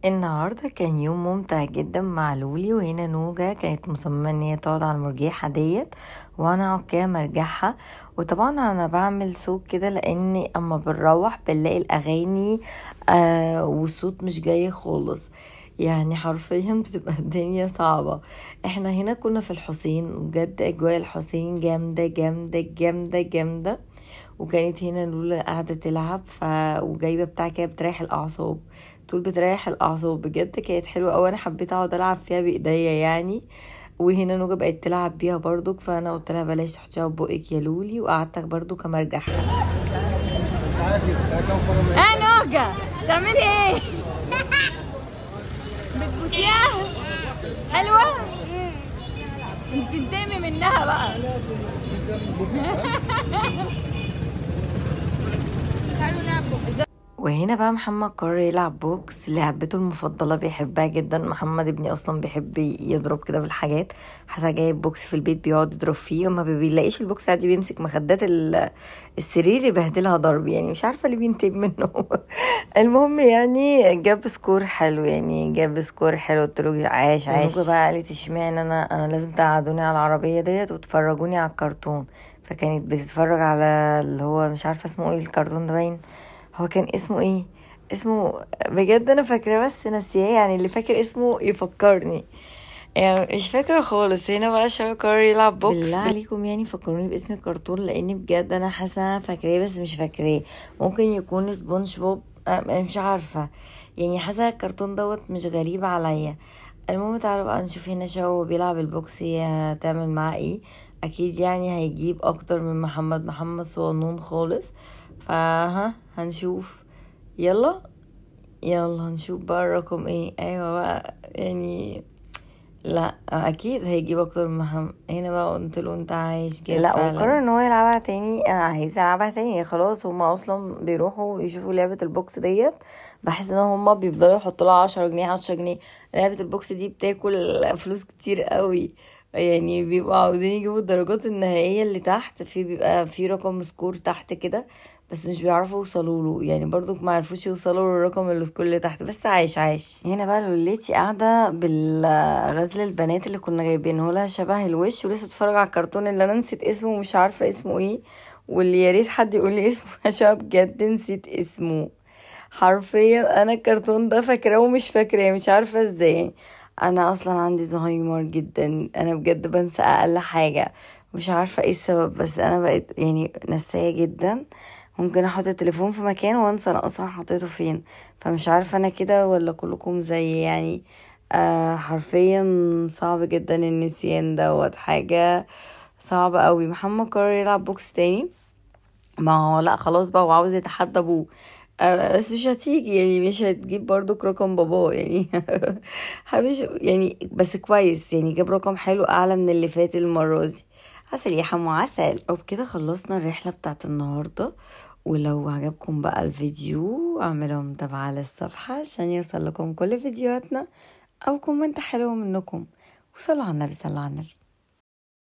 النهاردة كان يوم ممتع جدا مع لولي. وهنا نوجة كانت مصممة ان هي تقعد على المرجيحة ديت، وانا اقعد كده مرجعها. وطبعا انا بعمل صوت كده لان اما بنروح بنلاقي الاغاني والصوت مش جاي خالص، يعني حرفيا بتبقى الدنيا صعبة. احنا هنا كنا في الحسين، وبجد اجواء الحسين جامدة جامدة جامدة جامدة. وكانت هنا لولا قاعدة تلعب وجايبة بتاع كده بتريح الأعصاب، طول بتريح الأعصاب بجد، كانت حلوة أوي. أنا حبيت أقعد ألعب فيها بإيديا يعني. وهنا نوجة بقت تلعب بيها برضك، فأنا قلت لها بلاش تحطيها في بقك يا لولي، وقعدتك برضو كمرجحة. نوجة تعملي ايه؟ بتبوسيها؟ حلوة؟ بتنتقمي منها بقى. وهنا بقى محمد قرر يلعب بوكس، لعبته المفضلة بيحبها جدا. محمد ابني اصلا بيحب يضرب كده بالحاجات، حتى جايب بوكس في البيت بيقعد يضرب فيه، وما بيلاقيش البوكس عادي بيمسك مخدات السرير يبهدلها ضرب، يعني مش عارفة ليه بينتقم منه. المهم يعني جاب score حلو، يعني جاب score حلو. قلت له عاش عاش. ونوجة بقى قالت اشمعنى انا لازم تقعدوني على العربية ديت وتفرجوني على الكرتون. فكانت بتتفرج على اللي هو مش عارفة اسمه ايه الكرتون ده، باين هو كان اسمه ايه، اسمه بجد انا فاكره بس ناسياه، يعني اللي فاكر اسمه يفكرني، يعني مش فاكره خالص. هنا بقى شباب قرر يلعب بوكس. بالله عليكم يعني فكروني باسم الكرتون، لان بجد انا حاسه فاكراه بس مش فاكراه. ممكن يكون سبونج بوب، مش عارفه، يعني حاسه الكرتون دوت مش غريب عليا. المهم تعالوا بقى نشوف هنا شو بيلعب البوكس، هي هتعمل معاه ايه. اكيد يعني هيجيب اكتر من محمد، محمد صغنون خالص. فها هنشوف، يلا يلا هنشوف بقى الرقم ايه. ايوه بقى يعني لا اكيد هيجيب اكتر من محمد. هنا بقى قلت له انت عايش جدا. لا وقرر ان هو يلعبها تاني، عايز يلعبها تاني خلاص. هما اصلا بيروحوا يشوفوا لعبه البوكس ديت، بحس ان هما بيفضلوا يحطوا لها 10 جنيه 10 جنيه. لعبه البوكس دي بتاكل فلوس كتير قوي، يعني بيبقوا عاوزين يجيبوا الدرجات النهائية اللي تحت، في بيبقى في رقم score تحت كده بس مش بيعرفوا يوصلوا له، يعني برضو ما عرفوش يوصلوا للرقم ال score اللي تحت، بس عايش عايش. هنا بقى لوليتي قاعدة بالغزل البنات اللي كنا جايبينه لها شبه الوش، ولسه بتتفرج على الكرتون اللي انا نسيت اسمه ومش عارفه اسمه ايه، واللي يا ريت حد يقول لي اسمه عشان بجد نسيت اسمه حرفيا. انا الكرتون ده فاكراه ومش فاكراه، مش عارفه ازاي. انا اصلا عندي زهايمر جدا، انا بجد بنسى اقل حاجة، مش عارفه ايه السبب، بس انا بقيت يعني نسايه جدا. ممكن احط التليفون في مكان وانسى انا اصلا حطيته فين، فمش عارفه انا كده ولا كلكم زي يعني. حرفيا صعب جدا النسيان دوت، حاجة صعبة قوي. محمد قرر يلعب بوكس تاني، ما هو لا خلاص بقى وعاوز يتحدى ابوه، بس مش هتيجي يعني، مش هتجيب برضو رقم باباه يعني. مش يعني بس كويس يعني جاب رقم حلو اعلى من اللي فات المرة دي. عسل يا حمو عسل. وبكده خلصنا الرحلة بتاعت النهارده، ولو عجبكم بقى الفيديو اعملوا متابعه للصفحه عشان يوصل لكم كل فيديوهاتنا، او comment حلو منكم. وصلوا على النبي، صلوا على النبي.